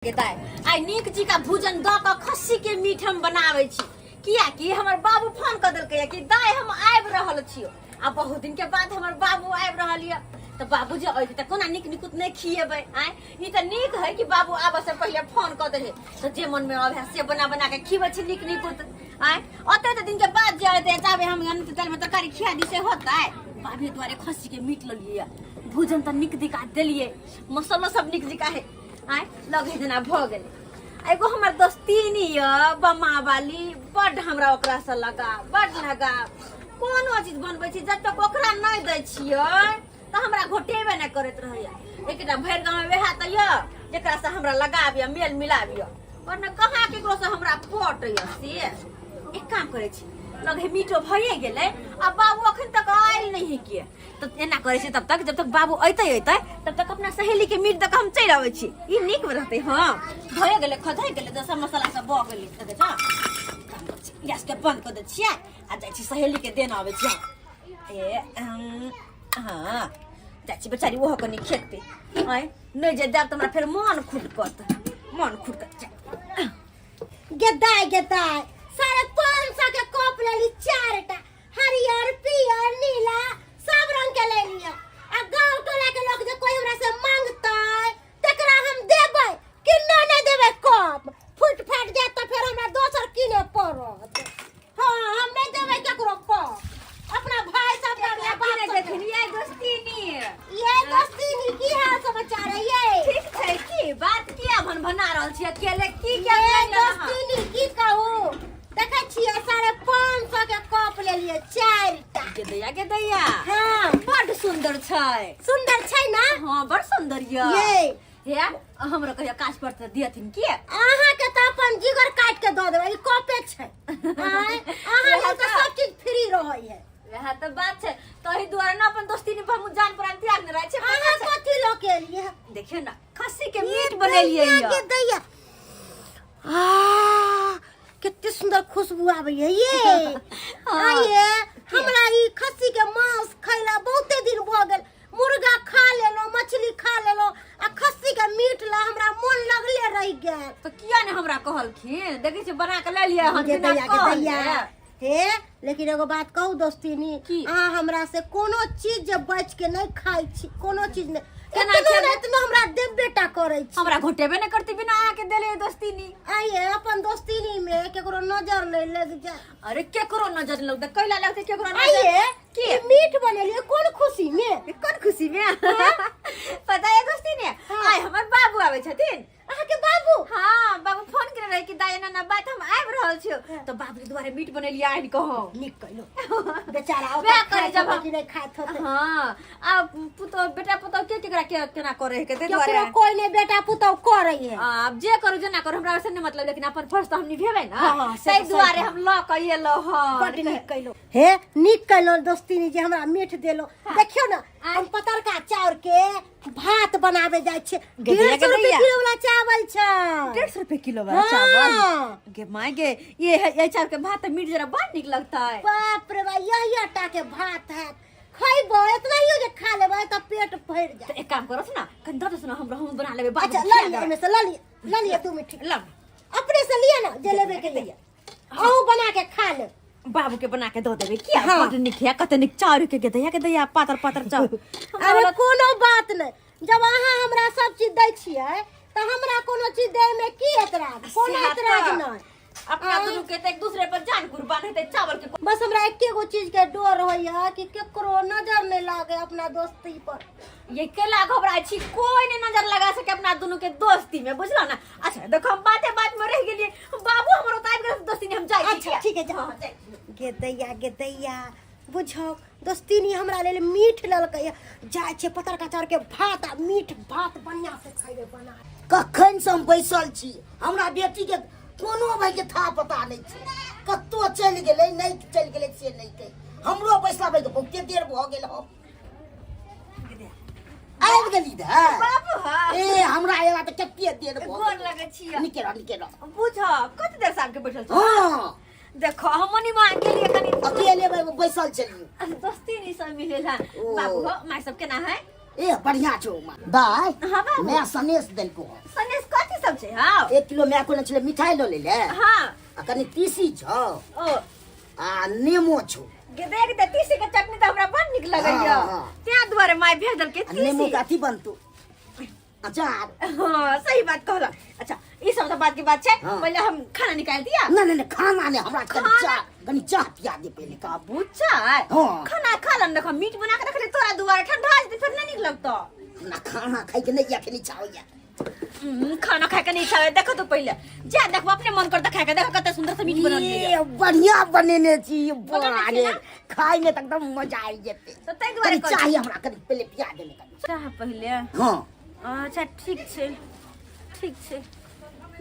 गे दाइ, आइ नीक जी का भोजन दऽ कऽ खस्सी के मीट हम बनाबै छी, कियाकि हमर बाबू फोन कऽ देलकै कि दाइ हम आबि रहल छियौ। आ बहुत दिन के बाद हमर बाबू आबि रहल यऽ, तऽ बाबू जे अयतै तऽ कोना नीक निकुत नहि खिएबै? आँय, ई तऽ नीक है कि बाबू आबऽ से पहिले फोन कऽ दे, तऽ जे मन में अबै से बना बना के खिबै छी नीक निकुत। आँय, ओते तऽ दिन के बाद जे अयतै, जाबे हम अनतै दालि में तरकारी खिया दी से होतै? बाबे दुआरे खस्सी के मीट लेलियै, भोजन तऽ नीक दिका देलियै, मसालो सब नीक दिका है। आय लगे जेना भऽ गेलै। एगो हमर दोस्तीनी यऽ बमा वाली, बड्ड हमरा ओकरासँ लगाव, बड्ड लगाव। कोनो चीज बनबै छी, जब तक ओकरा नहि दै छियै तऽ हमरा घोटेबे नहि करैत रहैया। एकटा भरि गाँवमे वएह तऽ यऽ जेकरासँ हमरा लगाव यऽ, मेल मिलाप यऽ, वरना कहाँ केकरोसँ हमरा पट यऽ। से एक काम करै छी, लगे मीटो भइए गेलै आ बाबू अखन तक आयल नहि है के, तऽ एना करै छी, तब तक जब तक बाबू अयतै अयतै तब तक अपना सहेली के मीट दऽ कऽ हम चलि अबै छी। ई नीक रहतै। हँ, भए गेलै, खधै गेलै तऽ सब मसाला सब भऽ गेलै। देखै छऽ, गैस के बंद कऽ दै छियै आ जाइ छी सहेली के देने अबै छियै। ए हँ, जाइ छी, बेचारी ओहो कनि खेतै। आँय, नहि जे देब तऽ हमरा फेर मन खुटकत, मन खुटकत। गेदाय गेदाय, 550 के कप लेली चारिटा, हरियर पियर नीला सब रंग के ले लिअ। आ गांव टोला के लोग जे कोई हमरा से मांगतै तकरा हम देबै कि न? नहीं देबै। कप फूट फाट जायत तऽ फेर हमरा दोसर किने पड़त। हाँ, हम नहीं देबै केकरो कप, अपना भाई सब के बाप किने सब के। देथिन ये दोस्तीनी? ये दोस्तीनी, की हाल समाचार है ये? ठीक छै। की बात, किया भन भना रहल छी अकेले? की ये के? दोस्तीनी, की कहू, देखै छियै 550 के कप लेलियै चारिटा। गे दैया, गे दैया। हाँ। बड सुंदर छै। सुंदर छै ना? हाँ, बड़ सुंदर य। ये हे, हमरो कहियो काज पर तऽ दियथिन की? अहाँ के तऽ अपन जिगर काट के दऽ देबै, ई कपे छै। आँय, अहाँ लेल तऽ सब चीज फ्री रहै है। वएह तऽ बात छै, तही दुआरे ने अपन दोस्ती ने हम जान प्राण त्याग ने रहै छै। अहाँ कथी लऽ के एलियै? देखियौ ने, खस्सी के मीट बनेलियै दैया य। के दैया, आ कते सुंदर खुशबू आबै है ये। हाँ। आइए, हमरा ई खस्सी के मांस खैला बहुते दिन भऽ गेल। मुर्गा खा लेलो, मछली खा लेलो, आ खस्सी के मीट ला हमरा मन लगले रहि गेल। तऽ किया ने हमरा कहलखिन? देखै छियै, बना के ले लियै हन गे बिना दैया, गे कहले। दैया। हे, लेकिन एगो बात कहू दोस्तीनी? की? अहाँ हमरा से कोनो चीज जे बच के नहीं खाइ छी, कोनो चीज नहीं। केना एतनो खेबै? ने एतनो हमरा देबे टा करै छी। हमरा घोटेबे ने करती बिना अहाँके देले दोस्तीनी। आइए, अपन दोस्तीनी में केकरो नजर नहीं लग जाए। अरे, केकरो नजर लगतै? कैला लगतै केकरो नजर? आइए। की? ई मीट बनेलिए कोन खुशी में? कोन खुशी में पता है दोस्ती ने? हाँ। आइ हमर बाबू आबै छथिन। अहाँके बाबू? हाँ, बाबू फोन केने रहे कि दाइ एना एना बात, हम आबि रहल छियौ। तऽ बाबू के दुआरे मीट बनेलियै आनि कऽ। नीक कइलो, बेचारा वएह ओतऽ करै खाइत जब होतै कि नहि खाइत होतै। हाँ, आ पुतोह, बेटा पुतोह के केकरा के केना करे के ताहि दुआरे। केकरो कोई नहीं बेटा पुतोह करै है। आब जे करू, जेना करू, हमरा ओइसे नहि मतलब, लेकिन अपन फर्ज तऽ हम निभेबै ने। हाँ, से ताहि तऽ सही दुआरे कहलहुँ। हम लऽ कऽ एलहुँ हन। बड्ड नीक कइलो हे, नीक कइलो दोस्तीनी जे हमरा मीठ देलो। देखियौ ने, हम पतरका चाउर के भात बनावे जाइ छियै। गे दैया, 150 गे रुपए दैया। किलो वाला चावल छै। 150 रुपए किलो वाला हाँ। चावल? गे माय गे, ये है ये चावल के भात मीट जरा बड़ नीक लगता है। बाप रे बा, यही आटा के भात है, खैबो इतना ही जे खा लेबै तऽ पेट भरि जायत। तो एक काम करो ना, कनि दऽ दो ना हमरा, हम बना लेबै बाबू अच्छा के लऽ खिया लिअ। देबै। एहिमे से लऽ लिअ, लऽ लिअ दू मिठी। लऽ। अपने से लिअ ने, जे लेबे के लिअ, अहूँ बना के खा लेब। बाबू के बना के दऽ देबै किया। हाँ। बड नीक है, कते नीक चाउर के दैया, के दैया, पातर पातर चाउर। अरे, कोनो बात नहि, जब अहाँ हमरा सब चीज दै छियै तऽ हमरा कोनो चीज दै में की एतराज? कोनो सएह एतराज तऽ। नहि। अपना दुनू के तऽ एक दूसरे पर जान कुर्बान हेतै चावल के। बस हमरा एके गो चीज के डर होइया कि केकरो नजर नहि लागे अपना दोस्ती पर। ये केला घबराइ छी? कोई नहीं नजर लगा सके अपना दुनू के दोस्ती में, बुझलो ना? अच्छा देखो, हम बाते बात में रह गेलिए, बाबू हमर ओतऽ आबि गेल। दोस्ती हम जाइ छी। अच्छा, ठीक है, जा। हाँ, जाइ छी। गे दैया, गे दैया, बुझौ दोस्तीनी हमरा लेल मीठ लेलकै। जाइ छियै, पतरका चाउर के भात आ मीठ भात बढ़िया से खैबै बना। कखन से हम बैसल छी, हमरा बेटी के कोनो भाई के था पता नहीं छै, कतौ चलि गेलै, नहि चलि गेलै से नहि कहि। हमरो बैसला भाई के बहुते देर भऽ गेल। हम आबि गेली रहे। बाबू, हाँ। ए, हमरा एला तऽ कते देर भऽ गोर गेल। लगै छियै। निके रह, निके रह। बुझ, कते देर से आबि के बैठल छी। हाँ। देखो, हम मनी गेलिए कनी अकेले बैसल छलियै। दोस्ती नहीं सब मिलेला। ओ। बाबू हो, माय सब केना है? ए बढ़िया छौ माँ दाय हाँ बाबू। मैं सनेस देलको हँ। सनेस कथी सब छै हाँ 1 किलो my को छलै मिठाई लऽ ले ले हाँ आ कनि तीसी छौ ओ आ नेमो छौ गे देख दे तीसी के चटनी तऽ हमरा बड़ नीक लगैया हाँ, हाँ। तें दुआरे माय भेज देलकै आ नेमो तीसी के अथी बनतौ अचार हाँ सही बात कहला अच्छा ई सब तो बात के बात छै हाँ। पहले हम खाना निकाल दिया नहीं नहीं नहीं खाना नहीं हमरा कनि खाना? चाह कनि चाह पिया दे पहले बाबू चाय हाँ। खाना खा लन देखो मीट बना के रखले तोरा दुआरे ठंडा जेतै फिर नहीं नीक लगतो हमरा खाना खाइ के नहीं अखनी इच्छा होइया खाना खाए के नहीं इच्छा होइया देखो तो पहले जा देखो अपने मन करता खाए के देखो कते सुंदर से मीट बनल है ये बढ़िया बनेने छी बनेने बा छी रे ना? खाइ में तऽ एकदम मजा आबि जेतै तो ताहि दुआरे कनि कहै चाही हमरा कनि पहले पिया दे कनि चाह पहले हाँ अच्छा ठीक छै ठीक छै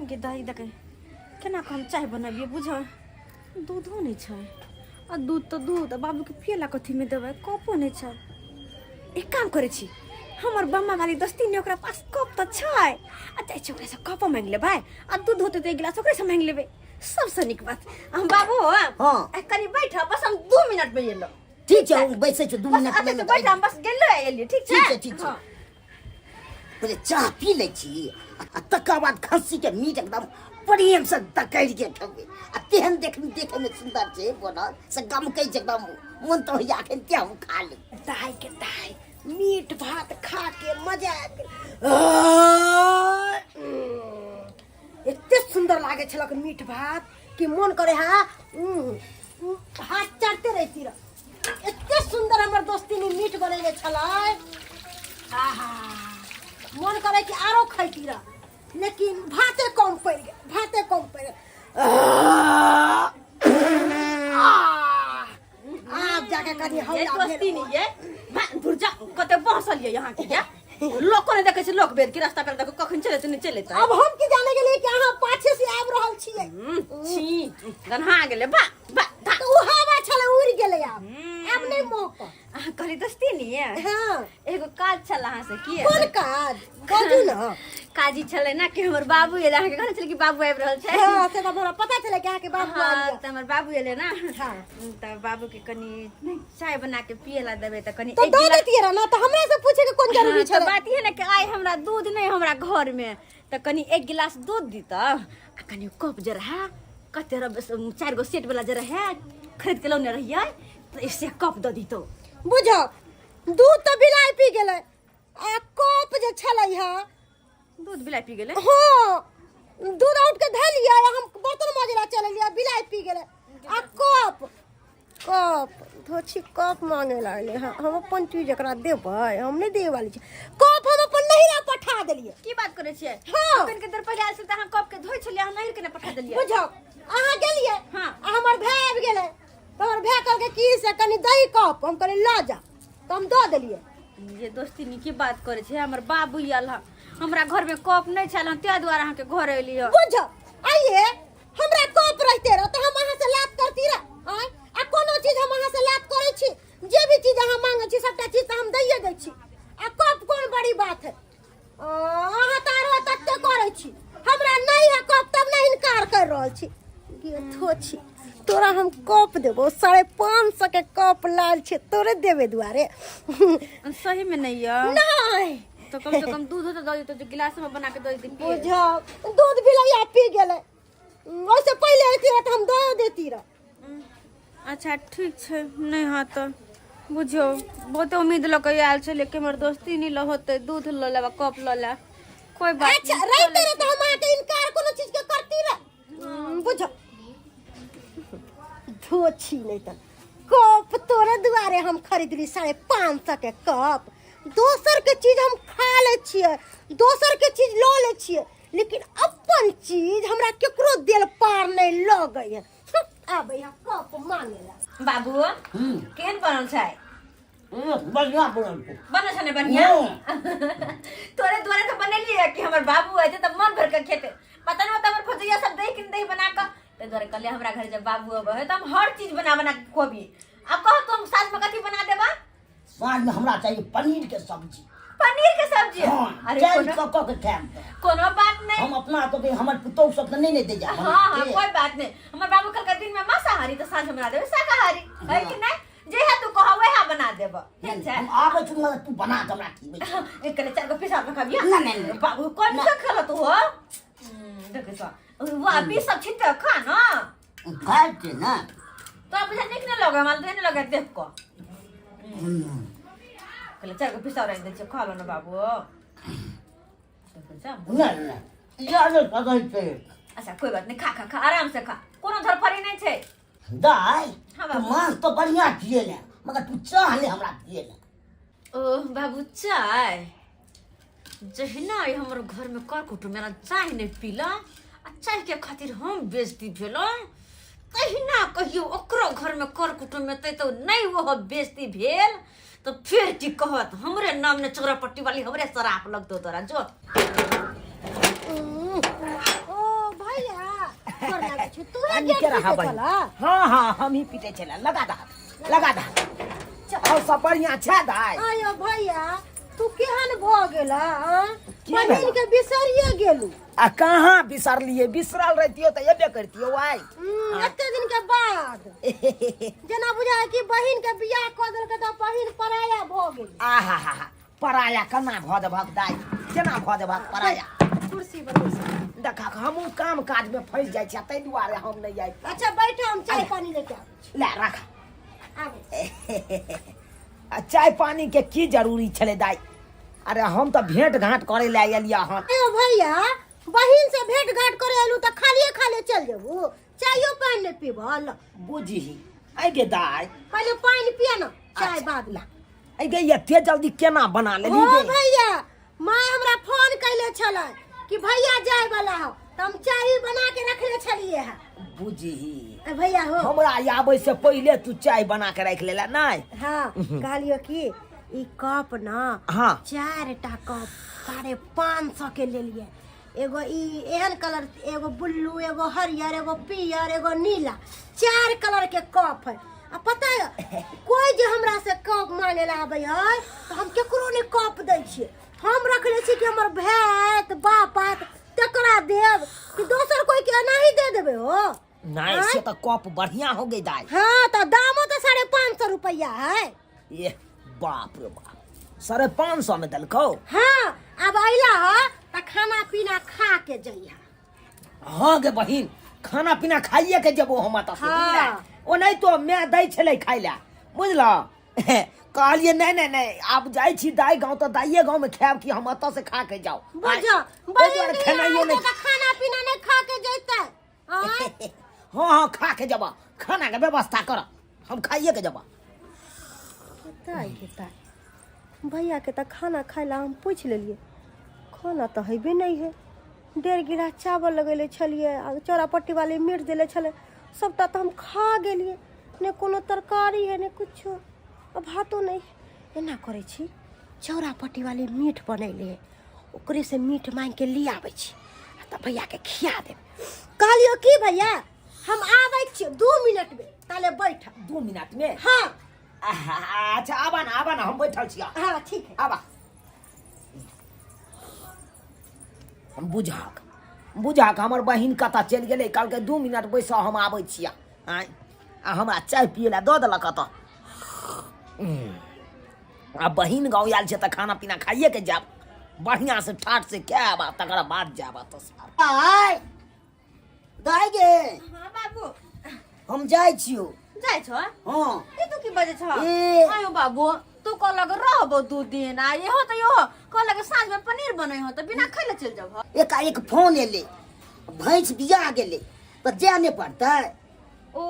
गे दाइ देखे केना कऽ हम चाय बनबियै बुझ दूधो नहि छै आ दूध तऽ दूध आ बाबूके पियला कथीमे देबै कपो नहि छै एक काम करै छी हमर बम्मा वाली दोस्ती ने ओकरा पास कप तऽ छै आ जाइ छी ओकरासँ कपो मांगि लेबै आ दूध होतै तऽ एक गिलास ओकरेसँ मांगि लेबै सबसँ नीक बात हम बाबू हाँ। कनि बैठ बस हम 2 मिनटमे एलहुँ ठीक छै हम बैसै छी दू बस मिनट अच्छा में बैठ हम बस गेलो एलियै ठीक छै ठीक छै, ठीक छै। हाँ। पहिले चाह पी लै छी आ तकर बाद खस्सी के मीट एकदम प्रेम से दकड़ि के खेबै आ तेहन देख देखे में सुंदर छै बनल से गमकै छै एकदम मन तऽ होइया अखन ते हम खा ली दाइ के दाइ मीट भात खा के मजा आबि गेल एते सुंदर लागे छलक मीट भात कि मन करे हा हाथ चाटते रहती रह एते सुंदर हमर दोस्ती ने मीट बनेने छलै आहा मन करे कि आरो खैती रह लेकिन भाते कम पड़ि गेल भाते कम पड़ि गेल आब जाके कनि ये हौला दोस्ती भेल नहीं ये मैं दूर जा कते बहसल ये यहाँ के या लोग को नहीं देखे छै लोक बेर के रास्ता पर देखो कखन चले नहीं चले अब हम की जाने गेलियै कि अहाँ पाछे से आबि रहल छियै छी गन्हा गेले बा बा धा तऽ ओ हवा छलै उड़ि गेलै आब आब नहि मौका अहाँ कहली दोस्ती नहीं ये हाँ एगो काज छल अहाँ से की कोन काज बाजू ने काज ई छलै ना कि हमर बाबू एलै अहाँके कहने छलै कि बाबू आबि रहल छै हाँ से तऽ हमरा पता छलै कि अहाँके बाबू हाँ आयल तऽ हमर बाबू एलै ना हाँ। तऽ बाबू के कनि चाय बना के पिए ला देबै तऽ कनि तऽ एक दऽ गिलास दैतियै रह ने तऽ हमरा से पूछे के कोन जरूरी हाँ, तऽ छलै बात ई है ने कि आइ हमरा दूध नहि हमरा घर में तऽ कनि एक गिलास दूध दितऽ आ कनि कप जे रहै कते रह चारि गो सेट वाला जे रहै खरीद के लौने रहियै तऽ से कप दऽ दितौ बुझो दूध तऽ बिलाइ पी गेलै आ कप जे छलै हँ दूध बिलाइ पी गेलै हाँ दूध औट के धलियै आ हम बर्तन माजे ला चल एलियै बिलाइ पी गेलै आ कप कप धोछी कप मांगे लागलै हँ हम अपन चीज एकरा देबै हम नहि देबै वाली छी कप हम अपन नहिरा पठा देलियै की बात करै छियै हाँ। कनि के देर पहिले आयल छलै तऽ अहाँ कप के धोइ छलियै अहाँ नहिर के नहि पठा देलियै बुझौ अहाँ गेलियै हाँ। आ हमर भाय आबि गेलै तऽ हमर भाय कहलकै की से कनि दही कप हम कहलियै लऽ जा तऽ हम दऽ देलियै ये दोस्ती नी की बात करै छै हमर बाबू आयल हँ हमरा घर में कप नहि छल हँ ताहि दुआरे अहाँके घर एली हँ बुझौ आइए हमरा कप रहते रह तऽ हम अहाँ से लात करती रह आँय आ कोनो चीज हम अहाँ से लात करै छी जे भी चीज अहाँ मांगै छी सबटा चीज तऽ हम दैये दै छी आ कप कोन बड़ी बात है अहाँ तऽ आरो तते करै छी हमरा नहि है कप तब नहि इनकार कर रहल छी गेथो छी तोरा हम कप देबो 550 के कप लाल छै तोरे देबे दुआरे सही में नहीं है नहीं तो कम से कम दूध तो दऽ देतौ जे गिलास में बना के दऽ देती पिए। बुझा दूध बिलैया पी गेलै ओहिसँ पहिले अयती रह तऽ हम दऽ देती रह अच्छा ठीक छै नहि हाँ तऽ बुझियौ बहुते उम्मीद लऽ कऽ आयल छलियै कि हमर दोस्ती नहि लऽ होतै दूध लऽ लेब कप लऽ ले कोइ बात अच्छा नहि रहिते रह तऽ हम अहाँके इनकार कोनो चीजके करती रह बुझ धोछी नहि तऽ कप तोरे दुआरे हम खरीदली 550 के कप दोसर के चीज हम खा लै छियै दोसर के चीज लऽ लै छियै लेकिन अपन चीज हमरा केकरो देल पार नहि लगै है आबै है कप मांगे ला बाबू केहन बनल छै बढ़िया बनल छै बनल छै ने बढ़िया तोरे दुआरे तऽ बनेलियै कि हमर बाबू अयतै तऽ मन भरि कऽ खेतै पता नहि हमर फौजैया सब दही कि दही बना कऽ ताहि दुआरे कहलियै हमरा घर जब बाबू अबै है तऽ हम हर चीज बना बना कऽ खुअबियै आब कह तुम साँझ में कथी बना देबा साँझ में हमरा चाहिए पनीर के सब्जी पनीर के सब्जी हाँ, अरे चैन कोनो कऽ कऽ के खायब तऽ। कोनो बात नहीं हम अपना तो के हमर पुतोह सब तऽ नहि ने दैया हाँ हाँ कोई बात नहीं हमर बाबू कल दिन में मांसाहारी तो साँझ में बना देबे शाकाहारी है कि नहीं जे है तू कह वएह बना देब ठीक छै हम आबै छी मगर तू बना के हमरा खिबै छी। एक कने चारि गो पीस आर खाबिया ना, ना, ना। बाबू कोन ना। का खेला तू हो देखे तो वाह पीस सब छिट खा ना खाइ छै ने तो बुझा नीक नहीं लगे माल नहीं लगे देख को कहले चारि गो पीस और आनि दै छियै खा लो ना बाबू देखै छ? नहि नहि इएह नहि सकै छै अच्छा कोई बात नहीं खा खा खा आराम से खा कोनो धरफड़ी नहीं छै दाइ हाँ, तू बाबू। मांस तो बढ़िया खिए ने मगर तू चाह ने हमरा खिए ने ओ बाबू चाय जहिना ई हमर घर में कर कुटुम मेरा चाय नहीं पीला आ चाय के खातिर हम बेइज्जती भेलहुँ तहिना कहियो ओकरो घर में कर कुटुम एतै तऽ नहीं वो बेइज्जती भेल तऽ फेर की कहत हमरे नाम ने चोरा पट्टी वाली हमरे शराप लगतो तोरा जो ओ भैया गोर लागै छी तू आ, गेट नीके रहा पीटे बहिन। छला हाँ हाँ हम ही पीटे छला लगा दा लगा दा और सब बढ़िया छै दाइ आयो भैया तू केहन भऽ गेला आँ? की बहिन भेला? के बिसरिए गेलू आ कहाँ बिसरलियै बिसरल रहितियो तऽ एबे करतियो आइ एते दिन के बाद जेना बुझाय कि बहिन के बियाह कऽ देलकै तऽ बहिन पराया भऽ गेल आहा हा हा पराया केना भऽ देबहक दाइ केना भऽ देबहक पराया कुर्सी पर बैस देखा हमहूँ काम काजमे फँसि जाइ छियै ताहि दुआरे हम नहि आबि अच्छा बैठ हम चाय पानी लेके आबै छी ले राख आबै आ चाय पानी के की जरूरी छलै दाइ अरे हम तऽ भेंट घाट करै लए एलियै हन ए भैया बहिन से भेंट घाट करे एलू तऽ खालिए खालिए चल जेबू चायो पानि नहि पीबल बुझही आइ गे दाइ पहिले पानि पिय ना चाय अच्छा। बाद ला आइ गे एते जल्दी केना बना लेली ओ गे भैया माँ हमरा फोन कैले छलै कि भैया जाय वाला हो तऽ हम चाय बना के रखले छलिए है बुझही ए भैया हो हमरा आबै से पहिले तू चाय बना के राखि लेला नहि हाँ कहलियो कि ई कप ना हाँ। चार टा कप 550 के लेलिए एगो ई एहन कलर एगो ब्लू एगो हरियर एगो पियर एगो नीला चार कलर के कप है आ पता है कोई जे हमरा से कप मांगे ला आबै है तो हम केकरो नहीं कप दै छियै हम रखले छी कि हमर भाय बाप आत तकरा देब कि दोसर कोई के एनाही दे देबै हो नहीं आँय? से तो कप बढ़िया हो गई दाई हाँ तो दामो तो 550 रुपया है ये बाप रे बाप 550 में देलको हाँ अब अइला ह त खाना पीना खा के जइहा हाँ गे बहिन खाना पीना खाइए के जेबो हम एतऽ से हाँ। बुझले ओ नहीं तो मैं दै छलै खाइ लए बुझल कहलिए नहीं नहीं नहीं आब जाइ छी दाइ गाँव तऽ दाइए गाँव में खायब कि हम एतऽ से खा के जाउ बुझ ताहि बहिन दुआरे खेनाइयो नहीं नहि त खाना पीना नहीं खा के जइतै आँय हाँ हाँ खा के जेबा खाना के व्यवस्था कर हम खाइए के जेबा कतऽ गेतै भैया के तऽ खाना खाय ला हम पूछि लेलियै खाना तऽ हेबे नहि है 1.5 गिरा चावल लगेले छलियै आ चौरा पट्टी वाली मीट देले छलै सबटा तऽ हम खा गेलियै ने कोनो तरकारी है ने कुछो आ भातो नहि एना करै छी चौरा पट्टी वाली मीट बनैले है ओकरे से मीट मांगि के ले आबै छी आ तऽ भैया के खिया देब कहलियो की भैया हम आबै छियै 2 मिनट में ताले बैठ 2 मिनट में हाँ आहा, अच्छा आबा ना आबा ना हम बैठल छियै हाँ ठीक है आबा हम बुझाक बुझाक हमर बहिन कतऽ चलि गेलै कहलकै 2 मिनट बैसऽ हम आबै छियै आँय आ हमरा चाय पियै लए दऽ देलक एतऽ आ बहिन गाँव आयल छै तऽ खाना पीना खाइए के जायब बढ़िआँ से ठाठ से खायब आ तकर बाद जायब एतऽ से आय दाय गे हाँ बाबू हम जाइ छियो जाइ छौ हाँ ई तू की बजै छौ ए। आयो बाबू तू कहलक रहबो 2 दिन आ इहो तऽ इहो कहलक साँझ में पनीर बनै हो तऽ बिना खैले चलि जाबो एकाएक फोन एलै भैंस बिया गेलै तऽ जाय नहि पड़तै ओ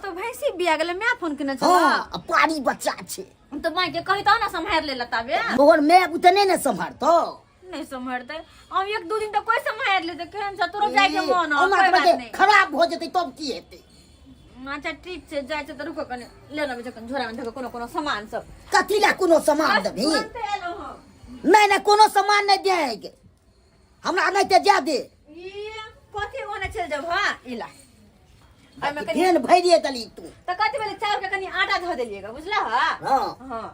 तऽ भैंसी बिया गेलै my phone केने छल हाँ आ पारी बच्चा छै तऽ माय के कही तऽ ने सम्हारि ले ताबे तोहर माय बुते नहि ने सम्हारतौ नहीं सम्हारतै हम 1-2 दिन तऽ कोई सम्हारि लेतै केहन छ तोरो जाय के मन हो ओना कोई बात तऽ नहीं खराब भऽ जेतै तब की हेतै अच्छा ठीक छै जाइ छै तऽ रुको कनि ले लेबै जखन झोरा में धऽ कोनो कोनो सामान सब कथी लए कोनो सामान देबही तुरन्ते एलहुँ हम नहि नहि कोनो सामान नहि देंगे हमरा नहि तऽ जा दे ई कथी ओने चलि जाब हाँ ई ला एहिमे कनि फेन भरिए देली तू तऽ कथी भेलै चाउर के कनि आटा धऽ देलियै गे बुझला हा हाँ हाँ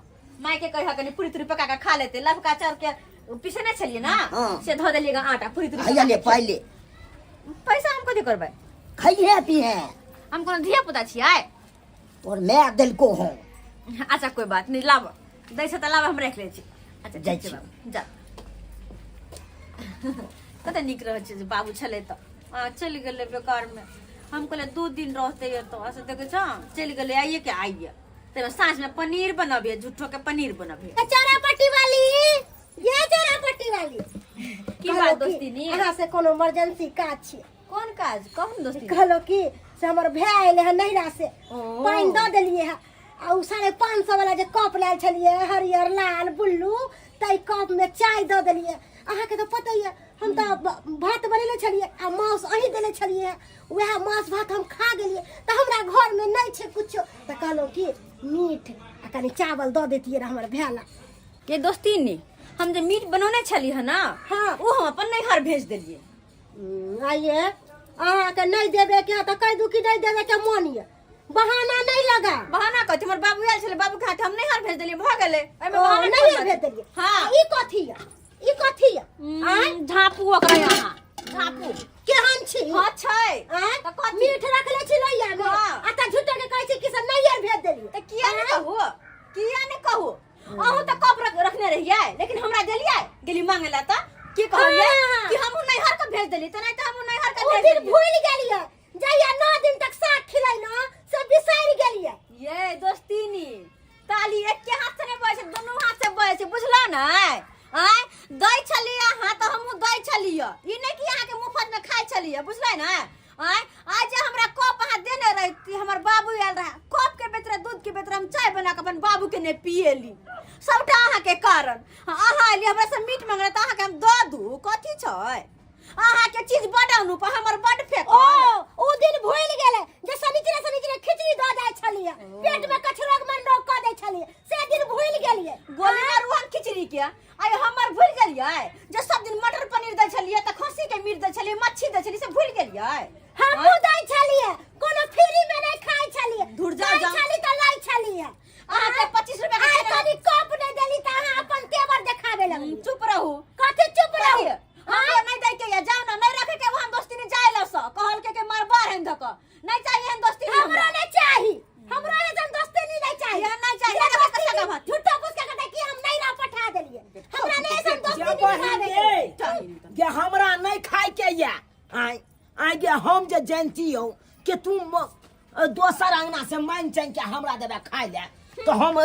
माय के कहिया कनि पूरी तूरी पका के खा लेते लभका चाउर के पिसने छलियै ना हाँ। से धऽ देलियै गे आटा पूरी तूरी हैया ले पाइ ले पैसा हम कथी करबै खइहे पीहे हम कोनो धिया पुता छियै तोर माय देलको हूँ अच्छा कोई बात नहीं लाब दै छै तऽ लाब हम राखि लै छी अच्छा जाइ ठीक छै छी। बाबू जा कते नीक रहै छै जे बाबू छलै तऽ आ चलि गेलै बेकारमे हम कहलियै 2 दिन रहतै एतऽ अच्छा देखै छौ चलि गेलै आइए के आइए ताहिमे साँझमे पनीर बनबियै झूठोके पनीर बनबियै चोरा पट्टी वाली ये चोरा पट्टी वाली की बात दोस्तिनी अहाँ से कोनो इमरजेंसी काज छै कोन काज कहू ने दोस्ती कहलो कि से हमर भाय अयलै हँ नैहरा से ओ। पानि दऽ देलियै हँ आ ओ 550 वाला जे कप लायल छलियै हरियर लाल बुल्लू ताहि कपमे चाय दऽ देलियै अहाँके तऽ पते यऽ हम तऽ भात बनेने छलियै आ मांस अहीं देने छलियै वएह मांस भात हम खा गेलियै तऽ हमरा घरमे नहि छै कुछो तऽ कहलहुँ कि मीट आ कनि चावल दऽ दैतियै रहए हमर भाय लए ये दोस्तीनी हम जे मीट बनौने छली हँ ना हाँ। ओ हम अपन नैहर भेज देलियै आइए अहाँके नहि देबे के तऽ कहि दू कि नहि देबे के मन यऽ बहाना नहि लगा बहाना कथी हमर बाबू आयल छलै बाबू के हाथे हम नैहर भेज देलियै भऽ गेलै एहिमे ओ, बहाना नैहर कोन भेज बात? देलियै हाँ ई कथी यऽ ई कथी यऽ आँय झाँपू ओकरा यहाँ झाँपू केहन छी हाँ छै आँय तऽ कथी मीठ रखले छी लोहिया मे हाँ। आ तऽ झूठो के कहै छी कि से नैहर भेज देलियै तऽ किया नहि कहू किया नहि कहू अहूँ तऽ कप रखने रहियै लेकिन हमरा देलियै गेली मांगे ला तऽ की कहलियै हाँ। कि हमहूँ नैहर के भेज देली तऽ नहि तऽ हमहूँ नैहर के ओ भेज दिन देलियै भूलि गेलियै जहिया 9 दिन तक साग खिलै न से बिसरि गेलियै ये दोस्तीनी ताली एके हाथ से नहि बजै छै दुनू हाथ से बजै छै बुझलो ने आँय दै छलियै अहाँ तऽ हमहूँ दै छलियै ई नहि कि अहाँके मुफ्त में खाइ छलियै बुझलै ने आँय आइ जे हमरा कप अहाँ देने रहिती हमर बाबू आयल रहे कप के बेतरा दूध के बेतरा हम चाय बना कऽ अपन बाबू के नहि पिएली सबटा अहाँके कारण अहाँ एलियै हमरा से मीट मंगले तऽ अहाँके हम दऽ दू कथी छै अहाँके चीज बड अनूप हमर बड फेक ओ ओ दिन भूल गेलै जे शनिचरे शनिचरे खिचड़ी दऽ जाइ छलियै पेट में कचरोग मन रोग कऽ दै छलियै से दिन भूल गेलियै गोली मारू हम खिचड़ी के आइ हमर भूल गेलियै जे सब दिन मटर पनीर दै छलियै तऽ खस्सी के मीट दै छलियै मच्छी दै छलियै से भूल गेलियै हमहूँ दै छलियै कोनो फ्री में नहि खाइ छलियै धुर जाउ, दै जाउ। छली तऽ लै छलियै अहाँके 25 रुपया के आइ खेनाइ- कनि कप नहि देली तऽ अहाँ अपन तेवर देखाबे लगली चुप रहू कथी चुप रहू हमरो नहीं दै के या जाओ ना नहीं रखे के हम दोस्ती नहीं जाए लस कहल के के मरबा हन धक नहीं चाहिए हन दोस्ती नहीं हमरो नहीं चाही हमरो ऐसन दोस्ती नहीं नहीं चाही यहाँ नहीं चाही, ये नहीं रखे दोस्ती के सगा नहीं, भात। झूठो फूस के कहते कि हम नहीं रह पठा देलिए हमरा नहीं ऐसन दोस्ती जे नहीं बहिन निभावे के। गे गे हमरा नहीं खाय के या आय आय गे हम जे जानती हो कि तू दोसर अंगना से मांग चांग के हमरा देबे खाय ले तो हम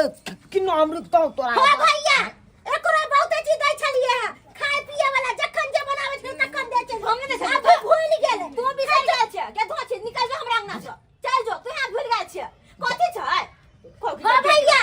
किनो हम रुकतौ तोरा हो भैया एकरो बहुत चीज दै छलिए है खाय पिए वाला जखन जे बनावे छलिए तखन दै छलिए हम नहि दै छलिए। आब भूल गेलै तू बिसरि गेल छै के धो छै निकल जो हमरा अंगना से चल जो तू यहाँ भूल गेल छै कथी छै हो भैया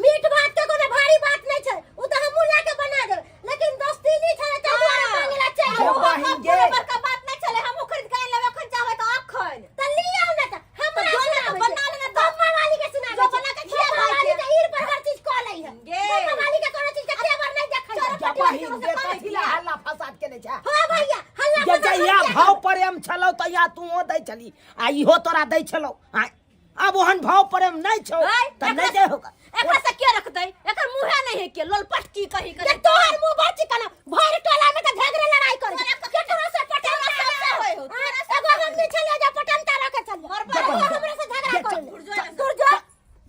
मीट भात के कोनो भारी बात नहीं छै उ त हमहू ला के बना देब लेकिन दोस्ती नहीं छले तै दुआरे मांगे ला चल जे बहिन गे। बड़का बात नहीं छले हमहू खरीद के आनि लेबै अखन चाहबै तऽ अखन त लियौ ना त हमरा तो जो ना सुनाबै बना छै। लेना तऽ। बम्मा वाली के सुनाबै जो छै। बना के खिया बम्मा भाई वाली के। त ईर पर हर चीज कऽ लै है गे। बम्मा वाली के कोनो चीज के तेवर नहीं देखै है। जे बहिन गे कथी ला हल्ला फसाद केने छै हाँ भैया हल्ला जे फसाद जहिया हम किया भाव प्रेम छलौ तहिया तू दै छली आ इहो तोरा दै छलौ आँय आब ओहन भाव प्रेम नहीं छौ ऐ, त नहीं दे होगा एकरा से के रखतै एकर मुंहे नहीं है के लोलपट की कही जे करे तोहर मुंह बड़ चिकन भर टोला में त झगड़े लड़ाई करे तोरा छै। केकरो से पटन तोरा सबसे होय हो, तोरा सबसे एगो हम नहीं छलियै जे पटनता रखे छलियै मर एगो पर। हमरा से झगड़ा जे करे चल, ले। दूर जो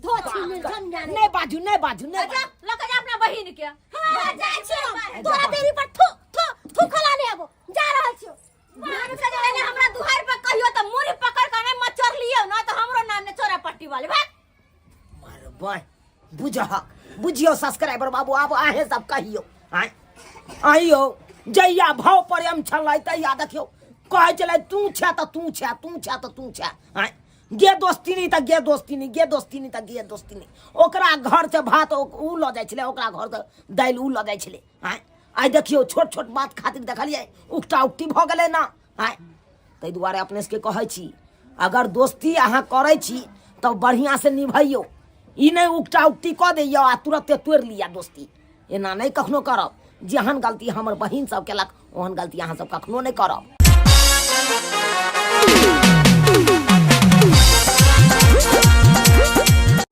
धो छी झम जाने नहीं बाजू नहीं बाजू नहीं जा बाजू लके जा अपना बहिन के हां जाइ छियो हम। तोरा देरी पर थू थू थू खला नहीं आबो जा रहल छियो भान से जे हमरा दुहार पर कहियो त मुड़ी पकड़ के नहीं मचर लियो ना त हमरो नाम ने चोरा पट्टी वाले भाग मरबै बुझहक बुझियौ सब्सक्राइबर बाबू आब अहें सब कहियौ आँय आइयो जहिया भाव प्रेम छलै तहिया देखियौ कहै छलै तू छे तऽ तू छे तू छे तऽ तू छे आँय गे दोस्ती नहीं तऽ गे दोस्ती नहीं गे दोस्ती नहीं तऽ गे दोस्ती नहीं ओकरा घर से भात ओ लऽ जाइ छलै ओकरा घर से दालि उ लऽ जाइ छलै आँय आइ देखियौ छोट छोट बात खातिर देखलियै उकटा उकटी भऽ गेलै ना आँय ताहि दुआरे अपने सबके कहै छी अगर दोस्ती अहाँ करै छी तऽ बढ़िआँसँ निभैयौ ई नहि उकटा उकटी कऽ दैयौ आ तुरन्ते तोड़ि लिअ दोस्ती एना नहि कखनो करब जेहन गलती हमर बहिन सब केलक ओहन गलती अहाँ सब कखनो नहि करब।